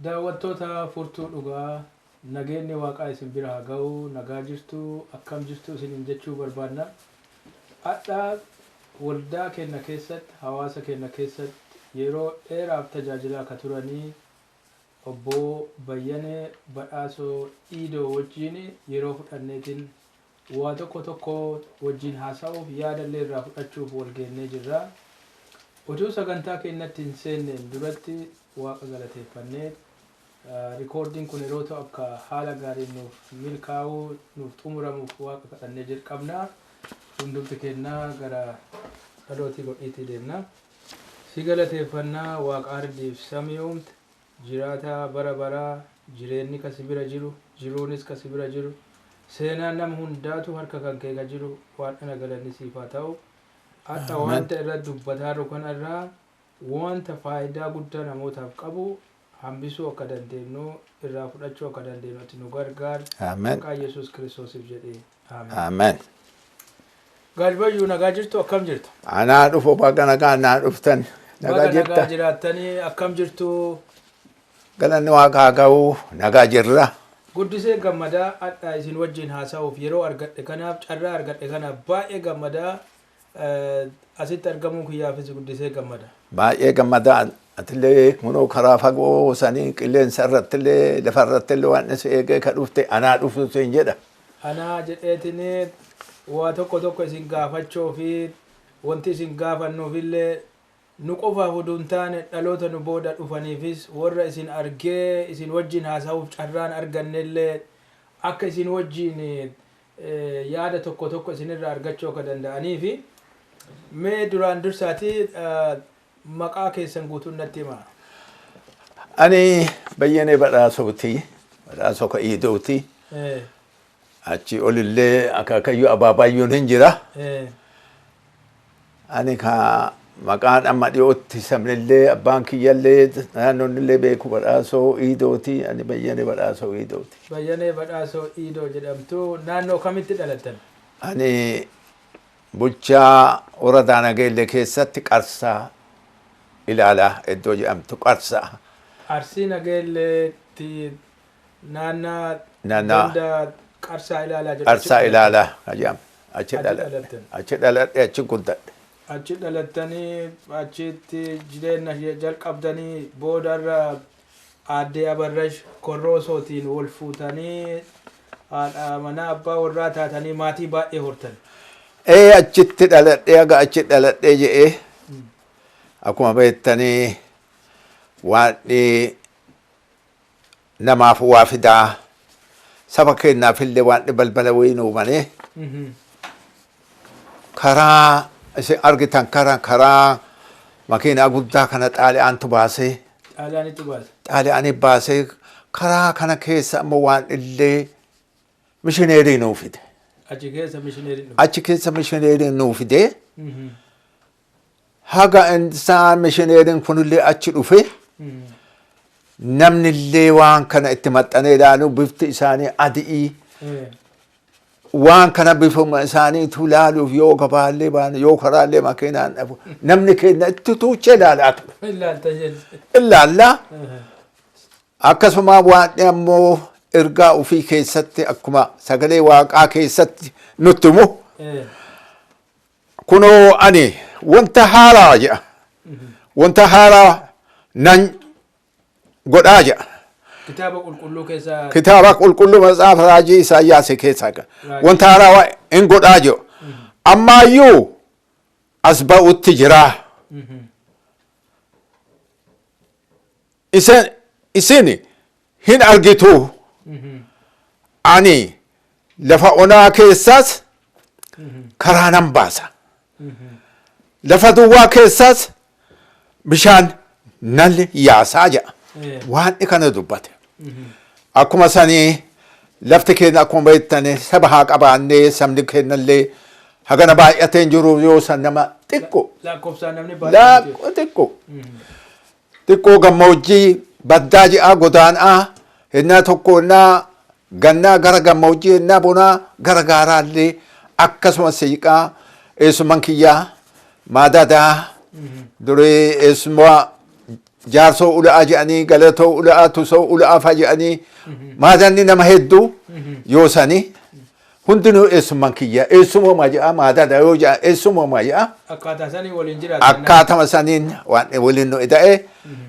Daawwattoota Furtuu Dhugaa, nageenni Waaqaa isin bira haa ga'u, nagaa jirtuu, akkam jirtuu isiniin jechuu barbaadna. Adha waldaa keenna keessatti, hawaasa keenna keessatti yeroo dheeraaf tajaajilaa ka turanii Obbo Bayyanee Badhaasoo Iidoo wajjiin yeroo fudhanneetiin waa tokko tokko wajjiin haasa'uuf yaadallee irraa fudhachuuf wal geennee jirra. Utuu sagantaa keennatti hin seenneen duratti Waaqa galateeffannee rikoordiin kun yeroo ta'u akka haala gaariin nuuf milkaa'u, nuuf xumuramuuf Waaqa kadhannee jalqabna. Hundumti keenna gara dhalootii godhiitii deemna. Si galateeffanna, Waaqa ardiif samii uumte, jiraataa bara baraa, jireenni ka si bira jiru, jiruunis ka si bira jiru, seenaan nama hundaatu harka kan kee ka jiru, Waadhana galanni siif haa ta'u. Adha Amen. wanta irra dubbataarru kana irraa wanta faayidaa guddaa namootaaf qabu hambisuu akka dandeenyu, irraa fudhachuu akka dandeenyu ati nu gargaar. Amen. Maqaa Yesuus Kiristoosiif jedhee. Amen. Amen. Gaajbayyuu, nagaa jirtu? Akkam jirtu? Anaa dhufu, baga nagaa naa dhuftan. Nagaa Baga nagaa jirta. jiraattanii, akkam jirtu? Galanni Waaqaa ga'u, nagaa jirra. Guddisee gammadaa adha isin wajjin haasa'uuf yeroo argadhe kanaaf, carraa argadhe kanaaf baay'ee gammadaa, asitti argamuu kiyyaafis guddisee gammada. Baay'ee gammadaa, atillee kunoo karaa fagoo sanii qilleensa irrattillee lafa irrattillee waan si eegee ka dhufte, anaa dhufu siin jedha. Anaa jedheetiin waa tokko tokko isin gaafachuu fi wanti isin gaafannuufillee nu qofaaf utuu hin taane dhaloota nu booda dhufaniifis, warra isin argee isin wajjin haasa'uuf carraan argannellee akka isin wajjin yaada tokko tokko isinirraa argachuu akka danda'aniifi. Mee duraan dursaati maqaa keessan guutuun natti himaa. Ani Bayyanee Badhaasooti. Badhaasoo ka Iidooti. Achi olillee akaakayyuu abaabayyuun hin jira. Ani ka maqaan amma dhiyootti sabnillee abbaan kiyyallee naannoonnillee beeku Badhaasoo Iidooti. Ani Bayyanee Badhaasoo Iidooti. Bayyanee Badhaasoo Iidoo jedhamtu. Naannoo kamitti dhalattan? Ani bulchaa woradaa Nageellee keessatti Qarsaa Ilaalaa iddoo jedhamtu, Qarsaa. Arsii Nageelleetti naannaa Naannaa ganda Qarsaa Ilaalaa jedhu achi Qarsaa dhalattan. Ilaalaa ka jedhamu achi Achi dhaladhe. dhalattan. Achi dhaladhe, achi guddadhe. Achi dhalattanii achitti jireenya jalqabdanii, boodarra aaddee Abarrash Korroosootiin wal fuutanii haadha manaa abbaa warraa taatanii maatii baay'ee hortan. Ee, achitti dhaladhee, haga achi dhaladhee je'ee, akkuma beektanii waan namaaf waa fidaa, saba keenyaafillee waan balbala wayii nuu banee, karaa isin argitan kana, karaa makiinaa guddaa kana Xaaliyaantu baasee. Xaaliyaanitti baase. Xaaliyaanii baasee, karaa kana keessa ammoo waan illee mishineerii nuu fide. Achi keessa mishineeriin dhufe. Achi keessa mishineerii nuu fidee, haga isaan mishineeriin kunillee achi dhufe, namnillee waan kana itti maxxanee ilaalu, bifti isaanii adi'ii, waan kana bifuma isaaniitu ilaaluuf yoo gabaallee baane, yoo karaallee makiinaan dhabu, namni keenya itti tuuchee ilaalaa ture. Ilaalta jette. Ilaallaa akkasuma waan ammoo ergaa ofii keessatti akkuma sagalee Waaqaa keessatti nutti himu, "Kunoo ani wanta haaraa," jedha. "Wanta haaraa nan godhaa," jedha. Kitaaba qulqulluu keessaa. Kitaaba qulqulluu Matsaafa raajii Isaayyaas keessaa. Raajii. Wanta haaraa hin godhaa jedhu. Ammaayyuu as ba'utti jira. Isin hin argitu. Ani lafa onaa keessaas karaa nan baasa. Lafa duwwaa keessaas bishaan nan yaasaa jedha. Waan kana dubbate. Akkuma sanii lafti keenya, akkuma beektani, saba haa qabaannee sabni keenyallee hagana baay'atee hin jiru, yoo san nama xiqqoo. Lakkoofsaan namni baay'ee miti. Laa, xiqqoo. Xiqqoo gammoojjii baddaa ji'aa godaanaa, hennaa tokko hennaa gannaa gara gammoojjii, hennaa bonaa gara gaaraallee akkasuma siiqaa. Eessuman kiyyaa maadadaa duree eessuma. Jaarsoo ula'aa jedhanii, Galatoo ula'aa, Tusoo ula'aa fa'a jedhanii, maadanni nama hedduu yoo sani hundinuu eessummaan kiyya eessumuma jedha, maadada yoo jedha eessumuma jedha. Akkaataa sanii waliin jiraatan. Akkaatama saniin waan waliin nu ida'e,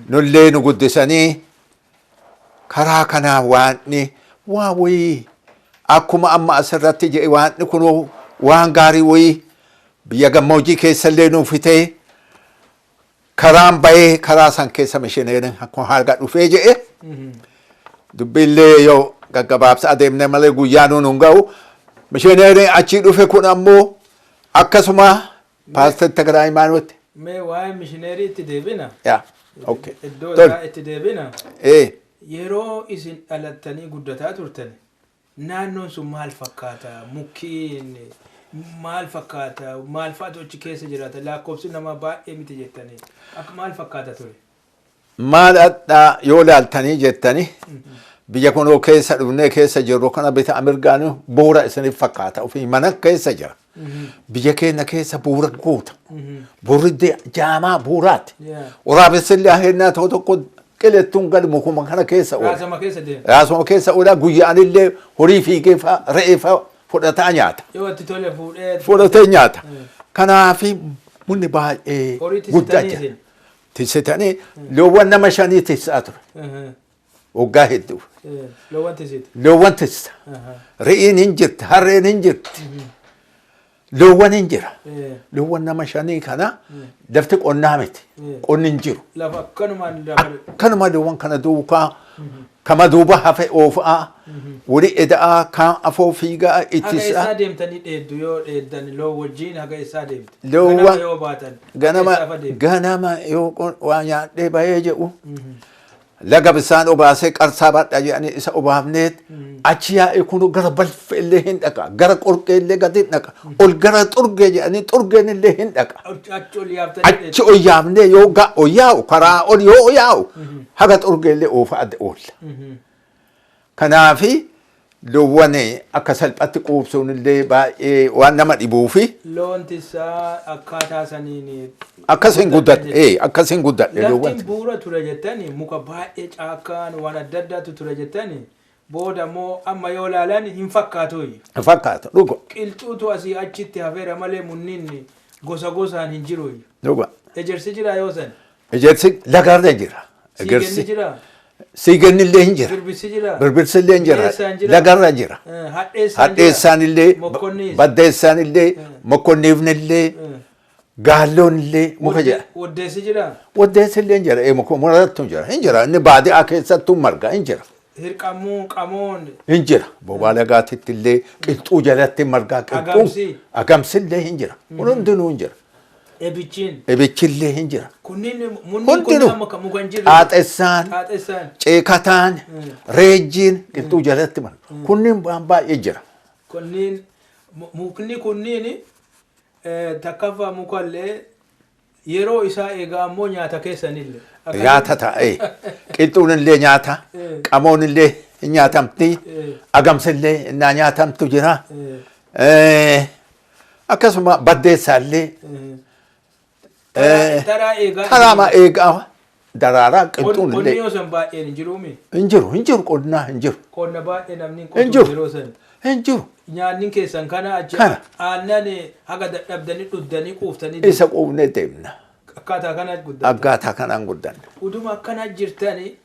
nullee nu guddisanii karaa kanaa waanni waa wayii akkuma amma asirratti jedhe, waanni kunuu waan gaarii wayii biyya gammoojjii keessallee nuuf fitee karaan bahee karaa san keessa mishineeriin akkuma harka dhufee jedhe. Dubbiillee yoo gaggabaabsa adeemne malee guyyaa nuun hin ga'u. Mishineeriin achii dhufe kun ammoo akkasuma Paastar Takla Hayimaanoot. Mee waa'ee mishineerii itti deebina. Yaa, okay. Iddoo Tole. isaa itti deebina. Yeroo isin dhalattanii guddataa turtan naannoon sun maal fakkaata? Mukkiin maal fakkaata? Maal fa'atu achi keessa jiraata? Lakkoofsi namaa baay'ee miti jettanii. Akka maal fakkaata ture? Maal adhaa yoo laaltanii jettanii, biyya kunoo keessa dhufnee keessa jirru kana bita mirgaan bu'uura isiniif fakkaata, ofii mana keessa jira. Biyya keenya keessa bu'uura guuta. Bu'uurri jaamaa bu'uuraati. Waraabessillee hennaa tokko tokko qilettuun gad mukuma kana keessa oola. Raasama keessa deema. Raasuma keessa oola, guyyaanillee horii fiigee fa'a, re'ee fa'a fudhataa nyaata. Yoo itti tole fuudhee. Fudhatee nyaata. Kanaafi munni baay'ee Horii guddaa tissitanii jira. isin. Tissitanii loowwan nama shanii tissaa ture. Waggaa hedduu. Loowwan tissite. Loowwan tissa. Re'een hin jirti, harreen hin jirti. Loowwan hin jira. Loowwan nama shanii kana lafti qonnaa miti. Qonni hin jiru. Lafa akkanumaan lafa. Akkanuma loowwan kana duukaa kama duuba hafe oofaa, wali eda'aa, kaan afoo fiigaa Haga ittisaa. eessaa deemtanii dheeddu? Yoo dheeddan loon wajjin haga eessaa deemte? Loowwan Ganama yoo baatan. Ganama eessaa fa deemtu? Ganama yoo waa nyaadhee bahee jedhu, laga bisaan obaasee qarsaa badha jedhanii isa obaafneet achi yaa'ee kun gara balfa illee hin dhaqa, gara qorqee illee gadi hin dhaqa, ol gara xurgee jedhanii xurgeen illee hin dhaqa. Achi ol yaaftanii Achi ol yaafnee yoo ol yaa'u, karaa ol yoo yaa'u, haga xurgee illee oofa adda oolla. Kanaafi loowwan akka salphatti quubsuun illee baay'ee waan nama dhibuufi Loon tissaa akkaataa saniin. Akkas hin guddadhe, akkas hin guddadhe loowwan. Laftiin bu'uura ture jettani, muka baay'ee caakkaan waan adda addaatu ture jettani, booda immoo amma yoo ilaalan hin fakkaatu. Fakkaata, dhuga. Qilxuutu asii achitti hafeera malee munniin gosa gosaan hin jiru. Dhuga. Ejersi jira yoo san? Ejersi lagarra jira. Siigenni Ejersi jira? Siigenni illee hin jira. Birbirsi jira? Birbirsi illee hin jira. Hadheessaan jira? Lagarra jira. Hadheessaan jira? Hadheessaan illee, Mokkonniis? baddeessaan illee, mokkonniifni illee, gaalloon illee muka jira. Waddeessi jira? Waddeessi illee hin jira. Muka murattu hin jira. Hin jira. Inni baadiyaa keessattuu marga hin jira. Hirqamuu, qamoon? Hin jira. Bobaa lagaatitti illee qilxuu jalatti margaa qilxuun. Agamsi? Agamsi illee hin jira. Kun hundinuu hin jira. Ebichiin? Ebichi illee hin jira. Kunniin munniin Hundinuu. kun amma kan muka hin jirre. Xaaxessaan, Xaaxessaan. ceekataan, reejjiin qilxuu jalatti marga. Kunniin waan baay'ee jira. Kunniin mukni kunniin takkaffaa mukallee yeroo isaa eegaa ammoo nyaata keessanillee. Nyaata ta'ee. Qilxuun illee nyaata. Qamoon illee hin nyaatamti. Agamsi illee innaa nyaatamtu jira. Akkasuma baddeessaa illee. Taraa eegaa. Taraama eegaa daraaraa qilxuun Qonni illee. yoo san baay'een hin jiruumi. Hin jiru, hin jiru, qonnaa hin jiru. Qonna baay'ee namni hin Hin qotu jiru. yeroo san. Hin jiru. Nyaanni keessan kana achi Kana. aannan haga dadhabdanii dhuddanii quuftanii Isa quufnee deemna. Akkaataa kana guddatan. Akkaataa kanaan guddanne. Uduma akkana jirtani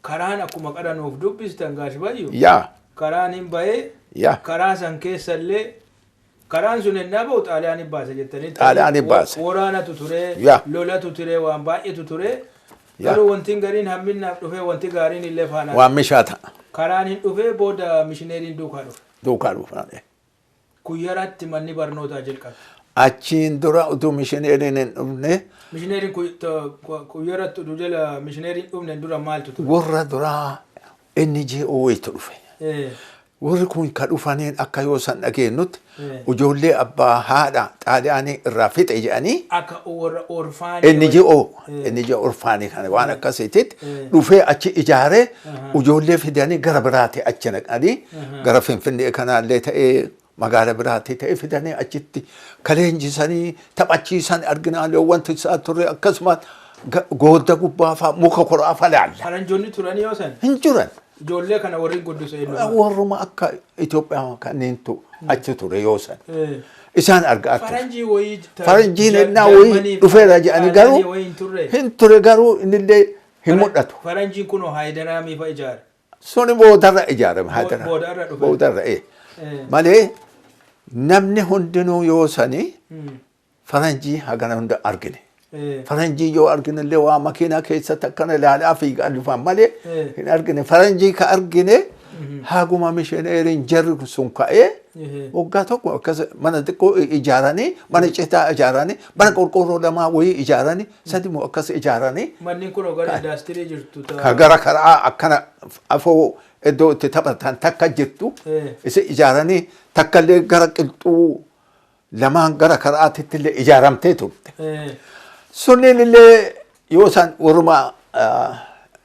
karaan akkuma qaranuuf dubbistan gaash bayyu. Karaan hin bahee karaa san keessallee karaan sun ennaa bahu Xaaliyaanii baase jettanii. Xaaliyaanii baase. Waraanatu ture, lolatu ture, waan baay'eetu ture. Garuu wanti gariin hamminnaaf dhufee wanti gaariin illee faana. Waan mishaa ta'a. Karaan hin dhufee booda mishineeriin duukaa dhufe. Duukaa dhufaa. Kuyyaratti manni barnootaa jalqabe. Achiin dura utuu mishineeriin hin dhufne Mishineeriin kuyyaratti utuu jala mishineeriin dhufne dura maaltu ture? Warra duraa NGO wayitu dhufe. Warri kun ka dhufaniin akka yoo san dhageenyutti ijoollee abbaa haadha Xaaliyaanii irraa fixe jedhanii Akka warra orfaanii. NGO NGO orfaanii kana waan akkasiititti dhufee achi ijaaree ijoollee fidanii gara biraatti achi naqanii, gara Finfinnee kanaallee ta'ee magaala biraatti ta'ee fidanii achitti kaleenjisanii taphachiisan arginaa, loowwan tiksaa turre akkasumas Goodda gubbaa faa muka koraa faa laalla. Faranjoonni turanii yoo san Hin jiran. ijoollee kana warri guddisu eenyudha? Warruma akka Itoophiyaa kanneentu achi ture yoo san. Isaan argaa ture. Faranjii wayii Faranjiin ennaa wayii dhufeera jedhanii garuu wayii hin turre. hin ture garuu innillee hin mul'atu. Faranjiin kun Haayidaraamii fa ijaare. Suni boodarra ijaarame. Haayidara. Boodarra dhufe. Boodarra ee. Malee namni hundinuu yoo sanii faranjii hagana hunda argine. Faranjii yoo argine illee waa makiinaa keessatti akkana ilaalaa fiigaa dhufan malee hin argine. Faranjii ka argine haguma mishineeriin jarri sun ka'ee waggaa tokko akkas mana xiqqoo ijaaranii, mana citaa ijaaranii, mana qorqoorroo lamaa wayii ijaaranii, sadi moo akkas ijaaranii. Manni kun gara indaastirii jirtu. Ka gara karaa akkana afoo iddoo itti taphatan takka jirtu isa ijaaranii takka illee gara qilxuu lamaan gara karaatitti illee ijaaramtee turte. Sunniin illee yoo isaan warruma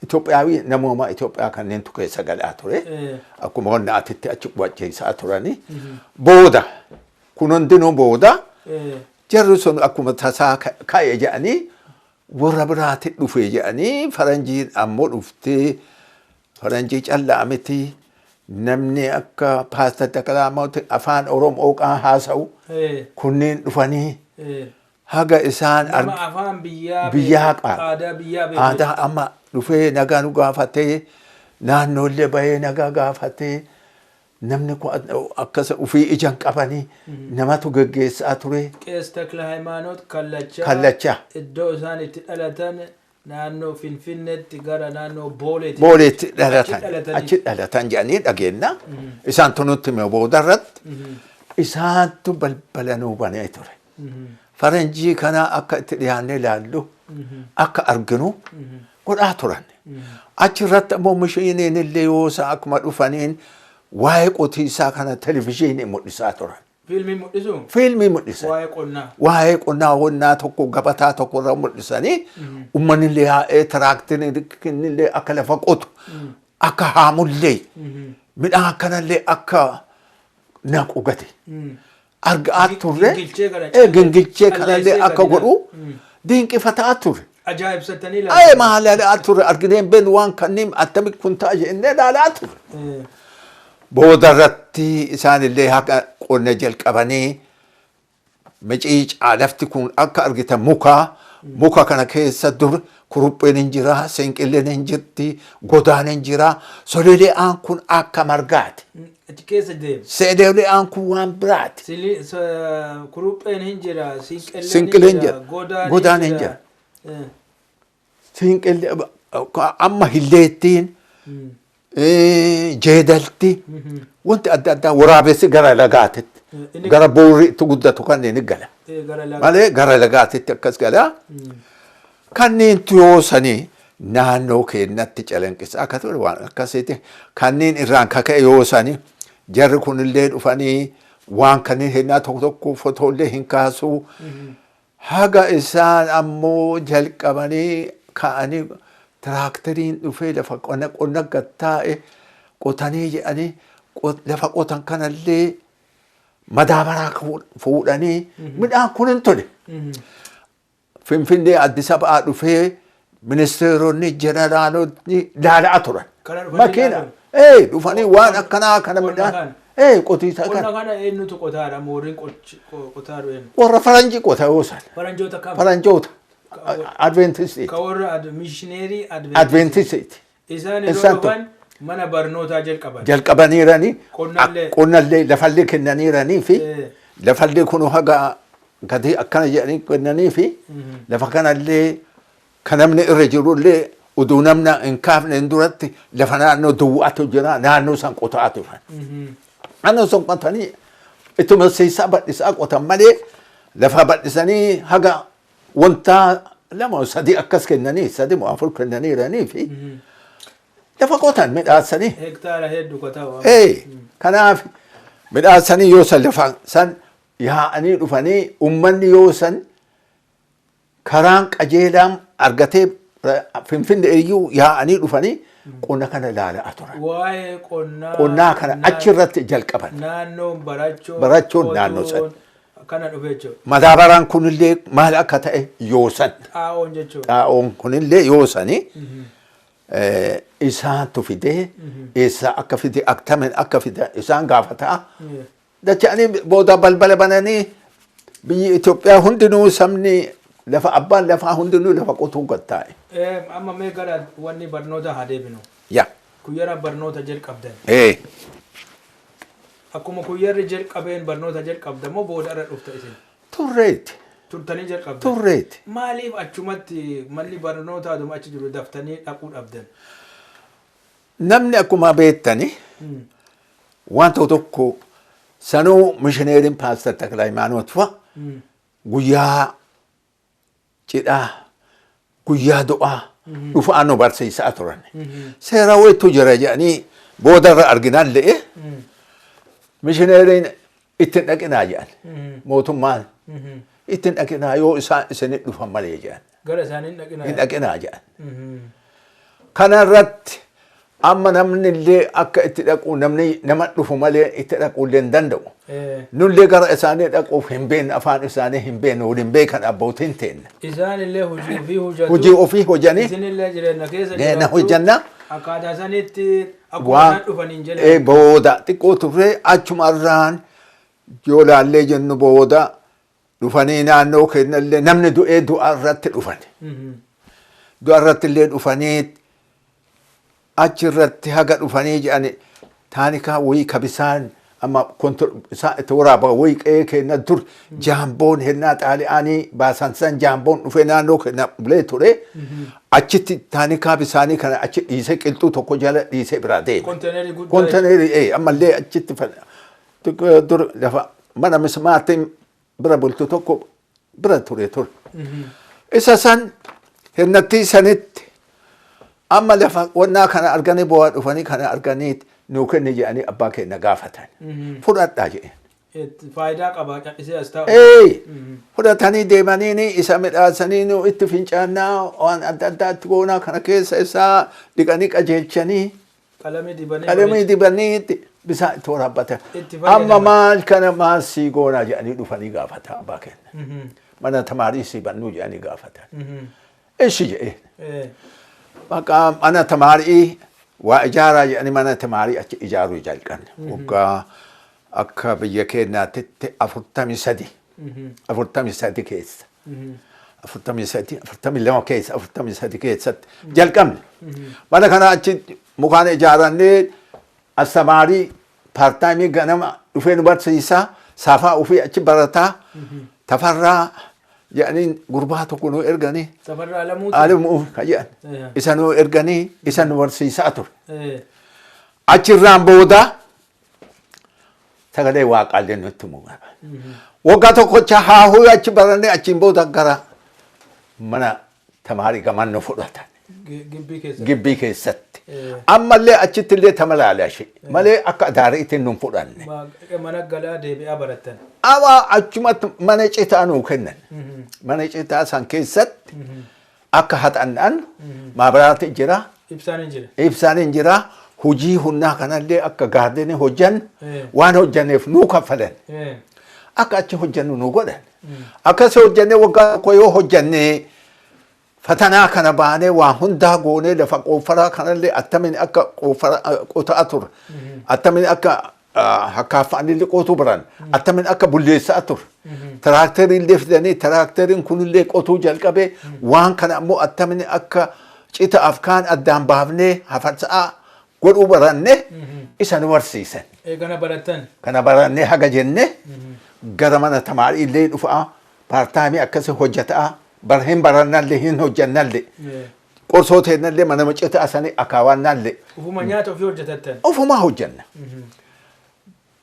Itoophiyaawii namooma Itoophiyaa kanneentu keessa galaa ture. Akkuma wanna atitti achi qubachiisaa turanii. Booda kun hundinuu booda jarri sun akkuma tasaa ka'e jedhanii warra biraatti dhufe jedhanii faranjiin ammoo dhuftee faranjii callaa miti namni akka Paastar Taklaamooti afaan Oromoo qaa haasa'u kunneen dhufanii haga isaan Nama afaan biyyaa biyyaa beeku, qaa aadaa biyyaa beeku. Aadaa amma dhufee nagaa nu gaafatee naannoollee bahee nagaa gaafatee namni kun akkas ofii ijaan qabanii namatu geggeessaa ture. Qees Takla Hayimaanoot Kallachaa. Kallachaa. Iddoo isaan itti dhalatan naannoo Finfinneetti gara naannoo Booleetti. Booleetti dhalatan. Achi dhalatanii. Achi dhalatan jedhanii dhageenna. Isaan tunutti hime boodarratti isaantu balbala nuu banee ture. Faranjii kana akka itti dhiyaannee ilaallu akka arginu godhaa turan. Achirratti ammoo mishiiniin illee yoo isaan akkuma dhufaniin waa'ee qotiisaa kana televizyiinii mul'isaa turan. Fiilmii mul'isu? Fiilmii mul'isan. Waa'ee qonnaa. Waa'ee qonnaa wannaa tokko gabataa tokko irra mul'isanii uummanni illee yaa'ee tiraaktiin illee akka lafa qotu akka haamullee midhaan akkanallee akka naqu gate. Argaa turre. Gingilchee kana Gingilchee kanallee calleessee akka gadi godhu dinqifataa ture. Ajaa'ibsatanii Ay maal ilaalaa ture arginee hin beeknu waan kanneen attamitti kun ta'a jennee ilaalaa ture. Booda irratti isaan illee haqa qonna jalqabanii miciicaa lafti kun akka argitan muka muka kana keessa dur kurupheen hin jira, sinqilleen hin jirti, godaan hin jira. Sololi'aan kun akka margaati. Achi keessa deema. Sololi'aan kun waan biraati. Kurupheen hin jira, sinqilleen Sinqilleen hin jira, jira, godaan godaan hin hin jira. Sinqillee amma hilleettiin jeedalti wanti adda addaa waraabessi gara lagaatitti gara boorri itti guddatu kanneen ni gala. Gara laga. Malee gara lagaatitti akkas gala. Kanneen yoo sanii naannoo keenyatti calanqisaa akka ture waan akkasiiti. Kanneen irraan kaka'e yoo sanii jarri kunillee dhufanii waan kanneen hennaa tokko tokko fotoollee hin kaasuu. Haga isaan ammoo jalqabanii ka'anii tiraakteriin dhufee lafa qonna qonna gattaa'e qotanii jedhanii lafa qotan kanallee madaabaraa fuudhanii midhaan kun hin tole. Finfinnee Addis Ababaa dhufee ministeeronni jeneraalonni ilaalaa turan. Kana dhufanii Makiina. ilaalan? Ee dhufanii waan akkanaa kana Qonna midhaan. kana. Ee qotiisa Qonna kana. kana eenyutu qotaadha? Mooriin qotaadhu eenyu? Warra faranjii qota yoo san. Faranjoota kam? Faranjoota. Adventistii. Ka warra mishineerii Adventistii. Adventistiiti. Isaan yeroo Isaan dhufan mana barnootaa jalqaban. Jalqabaniiranii Qonnallee. Qonnallee lafallee kennaniiranii fi lafallee kun haga gadi akkana jedhanii kennanii fi lafa kanallee kan namni irra jirullee uduu namna hin kaafne hin duratti lafa naannoo duwwaatu jira naannoo san qotaa turan. Naannoo san qotanii ittuma siisaa bal'isaa qotan malee lafa bal'isanii haga wanta lama sadii akkas kennanii sadi moo afur kennaniiranii fi lafa qotan midhaasanii. Hektaara hedduu qotaa. Ee kanaaf midhaasanii yoo san lafa san yaa'anii dhufanii uummanni yoo san karaan qajeelaan argatee Finfinnee iyyuu yaa'anii dhufanii qonna kana ilaalaa turan. Waa'ee qonnaa. Qonnaa kana achirratti jalqaban. Naannoon barachuun. Barachuun naannoo san. Kana dhufe jechuudha. Madaabaraan kunillee maal akka ta'e yoosan. Xaa'oon jechuudha. Xaa'oon kunillee yoosani isaantu fidee, eessaa akka fide, akkamiin akka fide isaan gaafataa. Dacha'anii booda balbala bananii biyyi Itoophiyaa hundinuu, sabni lafa, abbaan lafaa hundinuu lafa qotuu gattaa'e. Amma mee gara wanni barnoota haa deebinu. Yaa. Kuyyara barnoota jalqabdan. Akkuma kuyyarri jalqabeen barnoota jalqabda moo booda irra dhufta isin? Turreeti. Turtanii jalqabdan. Turreeti. Maaliif achumatti manni barnootaa aduma achi jiru daftanii dhaquu dhabdan? Namni akkuma beektani waan tokko tokko sanuu mishineeriin Paastar Takla Hayimaanoot fa'a guyyaa cidhaa, guyyaa du'aa dhufaa nu barsiisaa turan. Seera wayitu jira jedhanii boodarra arginaan le'e mishineeriin ittiin dhaqinaa jedhan. Mootummaan ittiin dhaqinaa, yoo isaan isinit dhufan malee jedhan. Gara isaanii hin dhaqinaa. Hin dhaqinaa jedhan. Kana irratti amma namni illee akka itti dhaqu, namni nama dhufu malee itti dhaquu illee hin danda'u. Nullee gara isaanii dhaquuf hin beekne, afaan isaanii hin beekne, waliin beekan abbootiin teenya. Isaan illee hojii ofii hojjetu. Hojii ofii hojjanii Isin illee jireenya keessa jireenya jiraattu. hojjanna. Akkaataa sanitti akkuma waan isaan dhufaniin jedhan. Booda xiqqoo turree achumarraan yoo laallee jennu booda dhufanii naannoo keenyallee namni du'ee du'a irratti dhufan. Du'a irratti illee dhufanii achi irratti haga dhufanii jedhani taanikaa wayii ka bisaan amma isaan itti waraaba wayii qe'ee keenya dur jaamboon hennaa Xaaliyaanii baasan san jaamboon dhufee naannoo keenya bulee ture, achitti taanikaa bisaanii kana achi dhiisee, qilxuu tokko jala dhiisee biraa deeme. Konteenerii guddaa. Konteenerii ammallee achitti dur lafa mana mismaartiin bira bultu tokko bira ture ture. Isa san hennattii sanitti amma lafa wannaa kana arganii bu'aa dhufanii kana arganii nuu kenni jedhanii abbaa keenya gaafatan. Fudhadhaa jedheen. Faayidaa qaba callisee as taa'u. Ee, fudhatanii deemanii isa midhaasanii, nu itti fincaannaa, waan adda addaatti goonaa, kana keessa isaa dhiqanii qajeelchanii Qalamii dibanii. Qalamii dibanii itti bisaan itti waraabbatan. Itti fayyadaman. Amma maal kana maal sii goonaa jedhanii dhufanii gaafata abbaa keenya. Mana tamaarii sii bannuu jedhanii gaafatan. Ishi jedheen. Maqaa mana tamaarii waa ijaaraa jedhanii mana tamaarii achi ijaaruu jalqabne. Waggaa akka biyya keenyaatti 43. 43 keessa. 43, 42 keessa, 43 keessatti jalqabne. Mana kana achi mukaan ijaarannee astamaarii part-time ganama dhufee nu barsiisaa, saafaa ofii achi barataa, Tafarraa jedhanii gurbaa tokko nu erganii. Tafarraa Alamuuti. Alamuu kan jedhan. Isa nu erganii isa nu barsiisaa ture. Achirraan booda sagalee waaqaallee nutti mugaba. Waggaa tokkocha haahuu achi barannee achiin booda gara mana tamaarii gaman nu fudhatan. Gibbii keessa. Gibbii keessatti. Ammallee achitti illee tamalaala ishee malee akka adaariitti nu fudhanne. Mana galaa deebi'aa barattan. Ama achumatti mana citaa nuu kennan. Mana citaa san keessatti akka haxannaan maabiraati jira. Ibsaan hin jira. Ibsaan hin jira. Hojii humnaa kanallee akka garden hojjannu waan hojjanneef nuu kaffalan. Akka achi hojjannu nu godhan. Akkas hojjannee waggaa tokko yoo hojjannee fatanaa kana baanee waan hundaa goonee lafa qooffaraa kanallee attamiin akka qooffara qotaa ture. Attamiin akka hakkaaffaanillee qotuu baran. Attamiin akka bulleessaa ture. Tiraaktarii illee fidanii tiraakteriin kunillee qotuu jalqabee waan kana ammoo attamiin akka citaaf kaan addaan baafnee hafarsaa godhuu baranne isa nu barsiisan. Kana barattan. Kana barannee haga jenne gara mana tamaarii illee dhufaa part-time akkasi hojjetaa bar hin barannallee hin hojjannallee qorsoo teennallee mana citaa sanii akaawannallee. Ufuma nyaata ofii hojjetattan. Ofumaa hojjanna.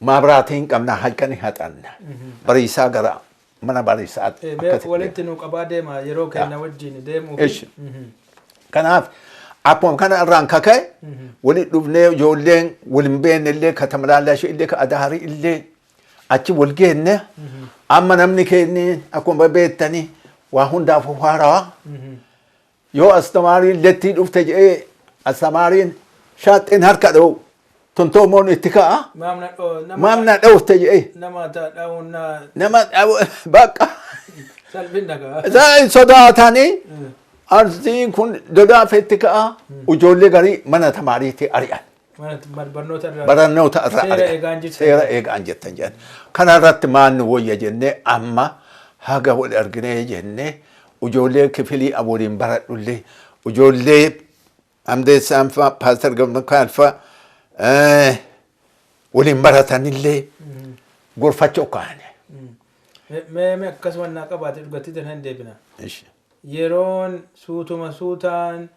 Maabiraatii hin qabna, halkanii haxanna. Bariisaa gara mana bariisaatti. Mee walitti nu qabaa deema yeroo kenna wajjin deemuu. Ishi. Kanaaf akkuma kana irraan kaka'e walitti dhufnee ijoolleen wal hin beekne illee ka tamalaallashii illee ka adaarii illee achi wal geenne. Amma namni keenya akkuma beektanii waa hundaaf haarawaa, yoo astamaariin lettii dhufte jedhee astamaariin shaaxxiin harka dha'u. Tontoomoon itti ka'a. Maam na Maam na dhoofte jedhee. Nama dha'uun na Nama bakka. Salphina kaa. Isaan sodaatanii arsiin kun lolaaf itti ka'a. Ijoollee garii mana tamaariitti ari'an. Mana barnoota irraa. Barannoota irraa Seera ari'an. eegaan jirtan. Seera eegaan jettan jedhan. Kana irratti maal nu wayya jennee amma haga wal arginee jennee ijoollee kifilii waliin baradhullee ijoollee Hamdeessaan fa'a, Paastar Gammakaan fa'a waliin baratanillee gorfachuu kaane. Mee akkasuma naa qabaate dhugatti tan hin deebina. Yeroon suutuma suutaan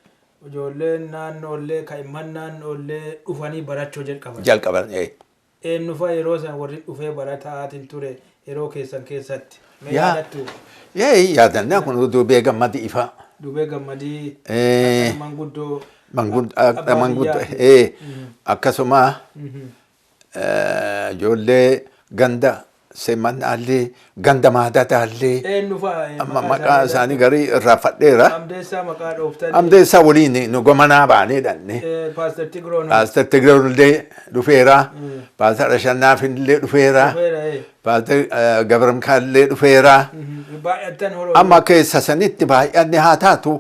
ijoolleen naannoollee kaa'imman naannoollee dhufanii barachuu jalqaban. Jalqaban. Eenyu fa'a yeroo san warri dhufee barataatiin ture yeroo keessan keessatti? Mee Yaa. yaadattu? Yee, yaadannaa kun Dubee Gammadii ifaa. Dubee Gammadii. Manguddoo. Manguddoo. Manguddoo. Abbaa. Akkasuma ijoollee ganda Seemannaallee, ganda Maadadaallee. Eenyu fa'a? Amma maqaa isaanii garii irraa fadheera. Hamdeessaa maqaa dhooftanii. Hamdeessaa waliin nu gamanaa baanee dhanne. Paastar Tigiroon. Paastar Tigiroon illee dhufeera. Paastar Ashannaaf illee dhufeera. Dhufeera. Paastar Gabramkaan illee dhufeera. Baay'attan horoo. Amma keessa sanitti baay'anni haa taatu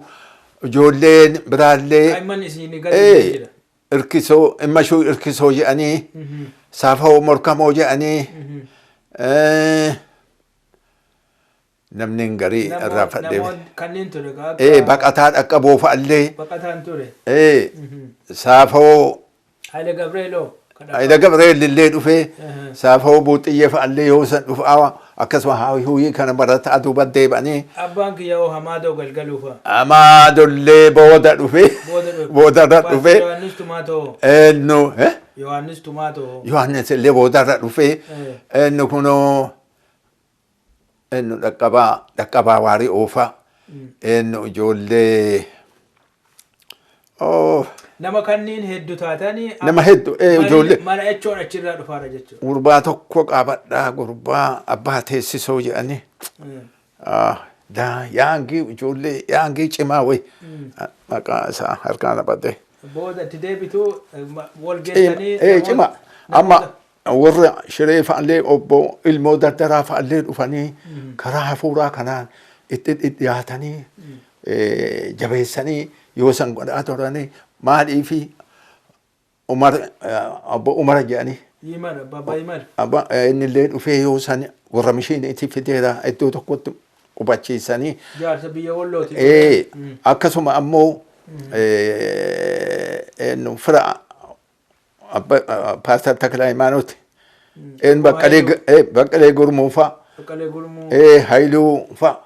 ijoolleen biraallee Kaa'imman isin gadi jira. Irkisoo Immashuu Irkisoo jedhanii, Saafoo Morkamoo jedhanii, namni garii irraa fadhee. Namoonni kanneen ture. Baqataa Dhaqqaboo fa'allee. Baqataan ture. Saafoo. Haile Gabreeloo. Haile Gabreel illee dhufee, Saafoo Buuxiyyee fa'allee yoo san dhufaa, akkasuma huyyii kana barataa duuba deebi'anii. Abbaan kiyya hoo, Hamaadoo Galgaluu fa'a? Amaadollee booda dhufee. Booda dhufe. Boodarra dhufee. Yohaannis Tumaatoo. Eenyu? Yohaannis Tumaatoo. Yohaannis illee boodarra dhufee. Eenyu kunoo, eenyu, Dhaqqabaa Waarii Oofaa. Eenyu ijoollee. Oh, Nama kanneen hedduu taatanii. Nama hedduu ijoollee. Mara jechuun achirraa dhufaara jechuudha. Gurbaa tokko qabadhaa, gurbaa abbaa teessisoo jedhanii. Yaangii ijoollee yaangii cimaa wayi. Maqaa isaa harkaan qabate. Booda itti deebitu wal geessanii. Cima. Amma warra Shiree fa'allee, obbo Ilmoo Dardaraa fa'allee dhufanii karaa hafuuraa kanaan itti dhiyaatanii jabeessanii yoo san godhaa turanii maaliifi Umar, obbo Umar jedhanii. Yimar, Abbaa Yimar. Abba inni illee dhufee yoo san warra mishiiniitti fideera, iddoo tokkotti qubachiisanii. Jaarsa biyya Wallooti. Akkasuma ammoo eenyu fira abba Paastar Takla Hayimaanooti. Een Baqqalee Gurmuu fa'a. Baqqalee Gurmuu. Haayiluu fa'a.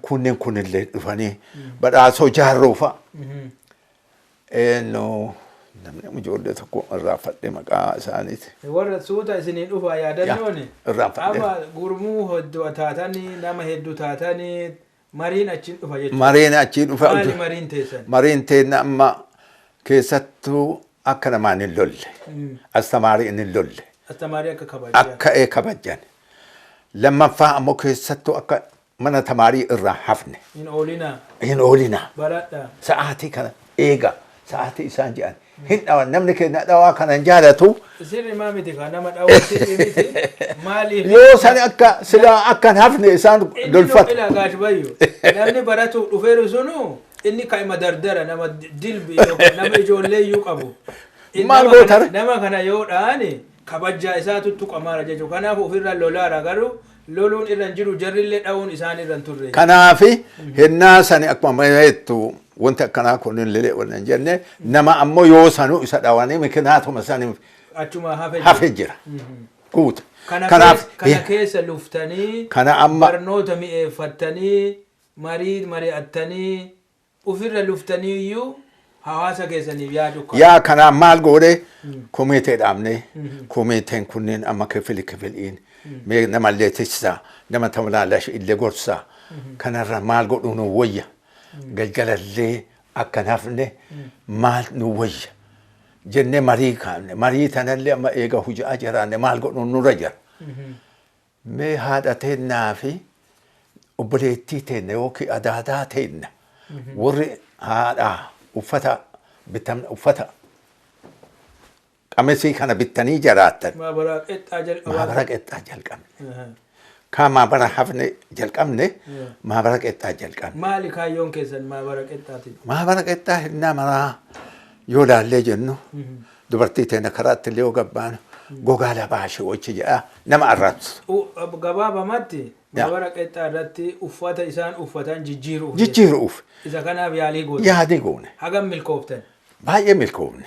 Kunneen kunillee dhufanii, Badhaasoo Jaarroo fa'a. Eenyu namni ijoollee tokko irraanfadhe maqaa isaaniiti. Warra suuta isinii dhufa yaadannooni. Irraanfadhe. Amma gurmuu hedduu taatanii, nama hedduu taatanii, mariin achiin dhufa jechuudha. Mariin achii dhufa. Maali mariin teessan? Mariin teenna amma keessattuu akka namaan hin lolle. Astamaariin hin lolle. Astamaarii akka kabajaa. Akka kabajan. Lammaffaa ammoo keessattuu akka mana tamaarii irraa hafne. Hin oolinaa. Hin oolinaa. Baradhaa. Sa'aatii kana eega. Sa'aatii isaan jedhan. Hin dhawan, namni keenya dhawaa kana hin jaalatu. Sirri maa miti kaa, nama dhawuu sirri miti. Maaliif? Yoo san akka silaa akka hin hafne isaan Inni lolfatu. ila gaash bayyu. Namni baratu dhufeeru sunu inni kaa'ima dardara nama dilbi yookaan nama ijoollee iyyuu qabu. Inni Maal nama gootare? Nama kana yoo dha'ani kabajjaa isaatu tuqamaara jechuudha. Kanaaf ofirra lolaara, garuu loluun irra hin jiru, jarrillee dha'uun isaan irra hin turre. Kanaafi hennaa sani akkuma jettu wanti akkanaa kun illee wal hin jenne, nama ammoo yoo sanuu isa dhawanii mikinaatuma saniif Achuma hafe jira. Hafe jira. Guuta. Kana Kanaaf kana keessa luftanii Kana amma barnoota mi'eeffattanii, marii mari'attanii, ofirra luftanii iyyuu hawaasa keessaniif yaadu qaba. Yaa, kanaaf maal goone, komitee dhaabne. Komiteen kunneen amma kifili kifiliin mee namallee tiksaa, nama tamlaalash illee gorsaa, kanarra maal godhuu nu wayya, galgalallee akka hin hafne maal nu wayya jennee marii kaafne. Marii tanallee amma eega hujaa jiraanne maal godhuu nurra jira. Mee haadha teennaa fi obboleettii teenna yookiin adaadaa teenna warri haadhaa uffata bitamna, uffata Qamisii kana bittanii jaraattan. Maabara qexxaa jalqabaa. Maabara qexxaa jalqabne. Kaa maabara hafne jalqabne, maabara qexxaa jalqabne. Maali kaayyoon keessan maabara qexxaatiin? Maabara qexxaa hinnaa maraa yoo laallee jennu, dubartii teena karaatti illee yoo gabbaanu gogaa labaashii wachi jedhaa nama arrabsu. Gabaabamatti maabara qexxaa irratti uffata isaan uffatan jijjiiruuf. Jijjiiruuf. Isa kanaaf yaalii gootan. Yaadii goone. Hagam milkooftan? Baay'ee milkoofne.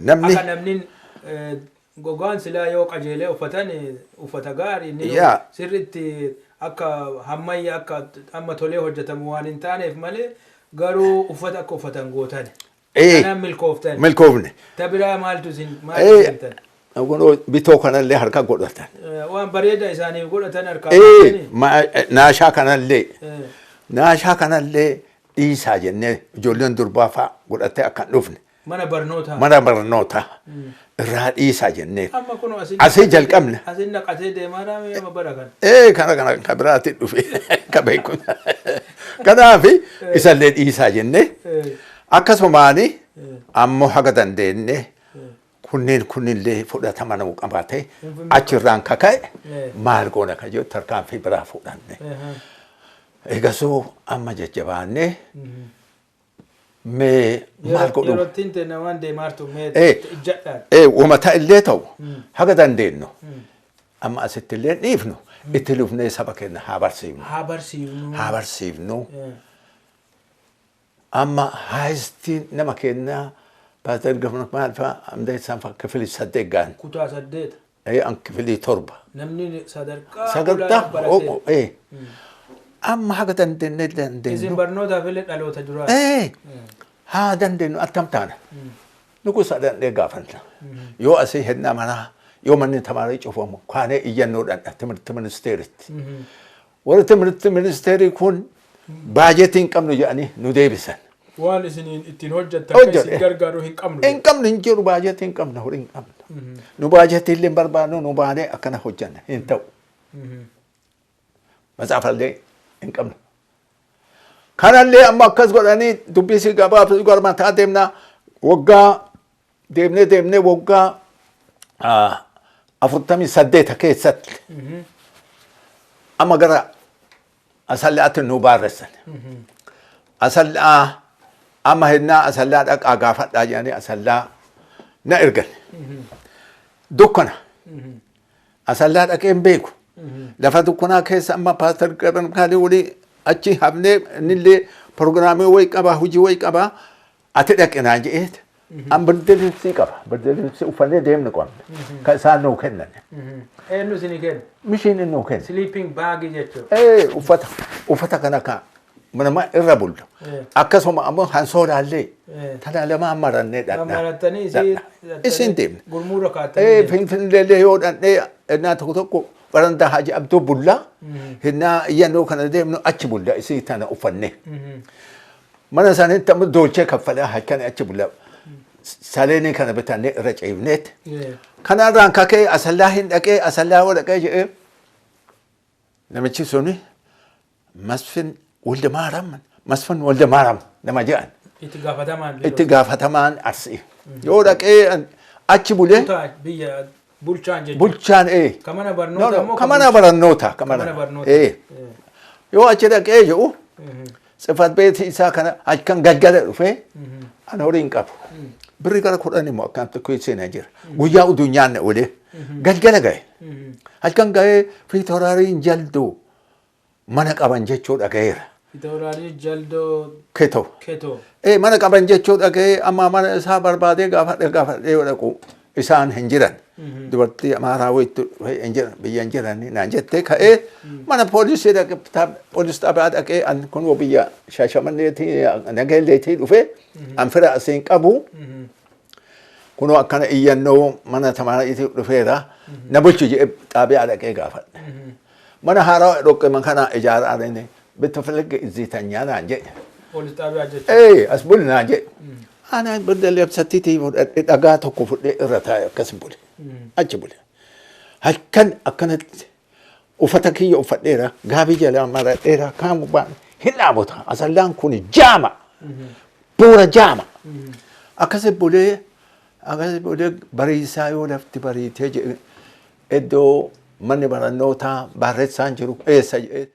Namni Akka namni gogaan silaa yoo qajeelee uffatan uffata gaarii inni sirriitti akka hammayya akka amma tolee hojjetamu waan hin taaneef malee, garuu uffata akka uffatan gootan. Kanaaf milkooftan. Milkoofne. Ta biraa maaltu isin maal jettan? Kunoo bitoo kanallee harka godhatan. Waan bareeda isaaniif godhatan harkaa. Naashaa kanallee. Naashaa kanallee dhiisaa jennee ijoolleen durbaa fa'a godhattee akka hin dhufne. Mana barnootaa. Mana barnootaa irraa dhiisaa jennee. Amma kun Asii jalqabne. Asin naqatee deemaa raamee amma bara kana. Kana kan biraatti dhufe ka beeku. Kanaaf isallee dhiisaa jennee akkasumaani ammoo haga dandeenye kunneen kunillee fudhatama nuu qabaate achirraan kaka'e maal goona kan jedhu tarkaanfii biraa fudhanne. Eegasuu amma jajjabaannee mee maal godhu? Yeroo ittiin ta'e namaan deemaartu mee ijjadhaan. Uummata illee ta'u haga dandeenyu amma asitti illee dhiifnu itti lufnee saba keenya haa barsiifnu. Haa barsiifnu. Haa barsiifnu. Amma haayistiin nama keenyaa Paaster Gafna maal fa'a Amdeessaan fa'a kifilii 8 gahan. Kutaa 8. An kifilii 7. Namni sadarkaa Sadarkaa olaanaa barate. Amma haga dandeenye Isin dandeenyu. barnootaaf illee dhaloota duraa. Haa dandeenyu attam taana. Nugusa dandhee gaafanna. Yoo asii hennaa manaa yoo manni tamaarii cufamu kaanee iyyannoodhaan timirti ministeeritti. Warri timirti ministeerii kun baajetii hin qabnu jedhanii nu deebisan. Waan isiniin ittiin hojjettan kan isin gargaaru hin qabnu. Hin qabnu hin jiru, baajetii hin qabnu, horii hin qabnu. Nu baajetii illee hin barbaadnu, nu baanee akkana hojjanna hin ta'u. Matsaafallee hin qabnu. Kanallee amma akkas godhanii dubbisii gabaaf garmataa deemnaa waggaa deemnee deemnee waggaa 48 keessatti amma gara asallaatti nu baarressan. Asallaa amma hennaa asallaa dhaqaa gaafadhaa jedhanii asallaa na ergan. Dukkana. Asallaa dhaqee hin beeku. Lafa dukkanaa keessa amma Paaster Gabankaalii walii achi hafnee innillee pirogiraamii wayii qabaa, hojii wayii qabaa, ati dhaqe naan jedheet. An birdilimsii qaba. Birdilimsii uffannee deemnu qabna. Kan isaan nuu kennan. Eenyu isinii kenna? Mishiin nuu kenna. Sleeping bag jechuudha. Uffata kana ka nama irra bullu. Akkasuma ammoo hansoolaallee tana lamaan marannee dhaqna. Marattanii isii Isin deemna. Gurmuura kaa'attanii. Finfinneellee yoo dhaqnee innaa tokko tokko barandaa Haji Abduu bullaa, innaa iyyannoo kana deemnu achi bulla isii tana uffannee. Mana isaaniitti ammoo doolchee kaffalaa halkan achi bulla. Saleenii kana bitannee irra ciifneet. Kanarraan kakee asallaa hin dhaqee, asallaa yoo dhaqee jedhee namichi suni Masfin Walde Maaram, Masfin Walde Maaram nama jedhan. Itti gaafatamaan. Itti gaafatamaan Arsii. Yoo dhaqee achi bulee. Kutaa biyya bulchaan jechuudha. Bulchaan. Ka mana barnoota immoo Ka mana barnoota. Ka mana barnoota. Yoo achi dhaqee jedhu tsifat beetii isaa kana halkan galgala dhufee ana horii hin qabu. Birri gara 10 immoo akkaan tokko seenaa jira. Guyyaa uduu nyaanne oolee galgala gahe. Halkan gahee fiitoraariin jalduu mana qaban jechuu dhagayeera. Fiitooraarii Jaldoo Ketoo. Ketoo. Mana qaban jechuu dhagahee amma mana isaa barbaadee gaafadhe gaafadhee yoo dhaqu isaan hin jiran. Dubartii Amaaraa wayiitu hin jiran, biyya hin jiran naan jettee ka'ee mana poolisii dhaqe, poolis xaabaa dhaqee an kunoo biyya Shaashamanneetii Nageelleetii dhufee an fira asiin qabu. Kunoo akkana iyyannoo mana tamaariitii dhufeera na bulchu jedhee xaabiyaa dhaqee gaafadhe. Mana haaraa dhoqqee kana ijaaraa inni bitta filge iziitanyaa naan jedhe. Poolis xaabiyaa jechuudha. As buli naan jedhe. Ana birda lebsattiitii fudhadhe, dhagaa tokko fudhee irra taa'e, akkas bule. Achi bule. Halkan akkanatti uffata kiyya uffadheera, gaabii jalaa maradheera, kaan gubbaan hin dhaabota. Asallaan kun jaama. Buura jaama. Akkasi bulee Akkas booda bariisaa yoo lafti bariitee jedhe, iddoo manni barannootaa barreessaan jiru eessa jedhee.